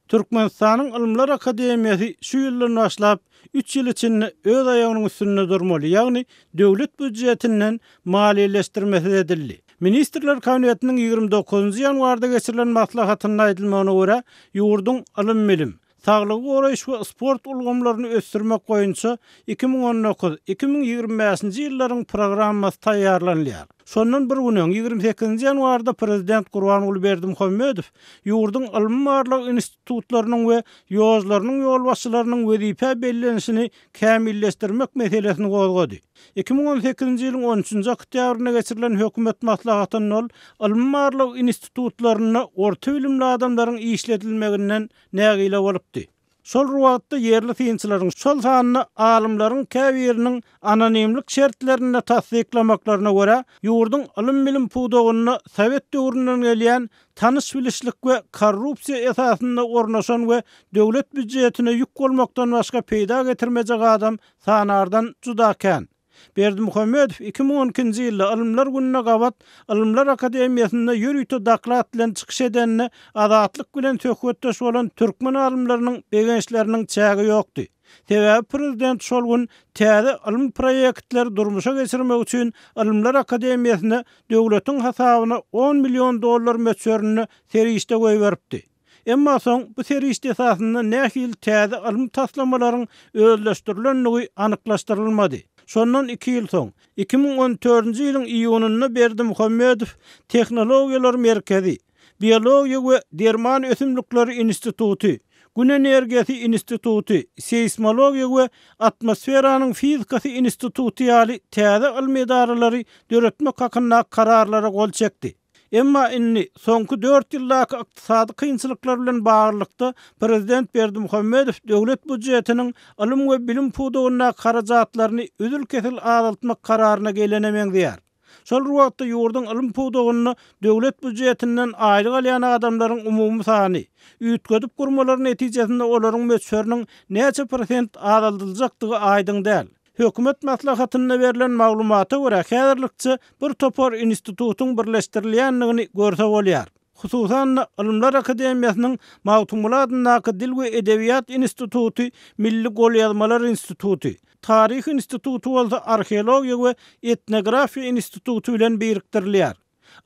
Türkmenistanyň Ylymlar akademiýasy şu ýyldan başlap, üç ýyl içinde öz aýagynyň üstünde durmaly, ýagny döwlet býujetinden maliýeleşdirmesiz edildi. Ministrler Kabinetiniň 29-njy ýanwarda geçirilen maslahatynda aýdylmagyna görä, ýurduň ylym-bilim, saglygy goraýyş we sport ulgamlaryny ösdürmek boýunça 2019, 2025-nji ýyllaryň programmasy taýýarlanylýar. Şondan bir gün öň, 28-nji ýanwarda prezident Gurbanguly Berdimuhamedow ýurduň ylmy-barlag institutlarynyň we ýozlarynyň ýolbaşçylarynyň wezipä bellenişini kämilleşdirmek meselesini gozgady. 2018-nji ýylyň on üçünji oktýabrynda geçirilen hökümet maslahatynda ol ylmy-barlag institutlarynda orta bilimli adamlaryň işledilmeginden nägile bolupdy. Şol bir wagtda ýerli synçylaryň, şol sanda alymlaryň käbiriniň anonimlik şertlerinde tassyklamaklaryna görä, ýurduň ylym-bilim pudagynda sowet döwründen gelýän tanyş-bilişlik we korrupsiýa esasynda ornaşan we döwlet býujetine ýük bolmakdan başga peýda getirmejek adam sanardan juda kän. Berdimuhamedow 2012-nji ýylda Ylymlar gününe gabat Ylymlar akademiýasynda ýörite doklad bilen çykyş edende Azatlyk bilen söhbetdeş bolan türkmen alymlarynyň begençleriniň çägi ýokdy. Sebäbi prezident şol gün täze ylmy proýektleri durmuşa geçirmek üçin Ylymlar akademiýasyna döwletiň hasabyna on million dollar möçberinde serişde goýberipdi. Emma soň bu serişde esasynda nähili täze ylmy taslamalaryň özleşdirilendigi anyklaşdyrylmady. Şondan iki ýyl soň, 2014-nji ýylyň iýunynda Berdimuhamedow Tehnologiýalar merkezi, Biologiýa we derman ösümlikleri instituty, Gün energiýasy instituty, Seýsmologiýa we atmosferanyň fizikasy instituty ýaly täze ylmy edaralary döretmek hakyndaky kararlara gol çekdi. Emma indi, soňky dört ýyldaky ykdysady kynçylyklar bilen baglylykda, prezident Berdimuhamedow döwlet býujetiniň ylym we bilim pudagyndaky harajatlaryny üzül-kesil azaltmak kararyna gelene meňzeýär. Şol bir wagtda ýurduň ylym pudagynda döwlet býujetinden aýlyk alýan adamlaryň umumy sany, üýtgedip gurmalar netijesinde olaryň möçberiniň näçe prosent azaldyljakdygy aýdyň däl. Hökümet maslahatynda berlen maglumata görä, häzirlikçe bir topar institutyň birleşdirilýändigini görse bolýar. Hususan-da, Ylymlar akademiýasynyň Magtymguly adyndaky Dil we edebiýat instituty Milli golýazmalar instituty, Taryh instituty bolsa Arheologiýa we etnografiýa instituty bilen birikdirilýär.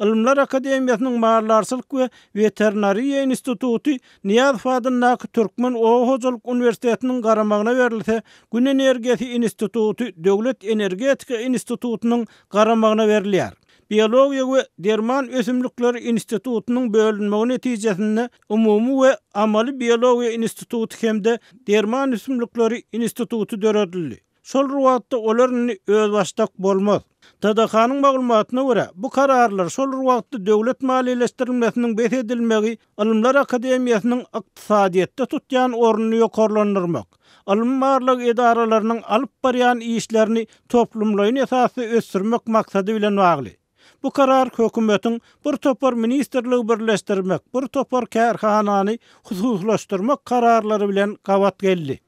Ylymlar akademiýasynyň Maldarçylyk we weterinariýa instituty Nyýazow adyndaky Türkmen oba hojalyk uniwersitetiniň garamagyna berilse, Gün energiýasy instituty Döwlet energetika institutynyň garamagyna berilýär. Biologiýa we derman ösümlikleri institutynyň bölünmegi netijesinde Umumy we amaly biologiýa instituty hem-de Derman ösümlikleri instituty döredildi. Şol bir wagtda olar indi özbaşdak bolmaz. TDH-nyň maglumatyna görä, bu kararlar şol bir wagtda döwlet maliýeleşdirilmesiniň bes edilmegi Ylymlar akademiýasynyň ykdysadyýetde tutýan ornuny ýokarlandyrmak, ylmy-barlag edaralarynyň alyp barýan işlerini toplumlaýyn esasda ösdürmek maksady bilen bagly. Bu karar hökümetiň bir topar ministrligi birleşdirmek, bir topar kärhanany hususylaşdyrmak kararlary bilen gabat geldi.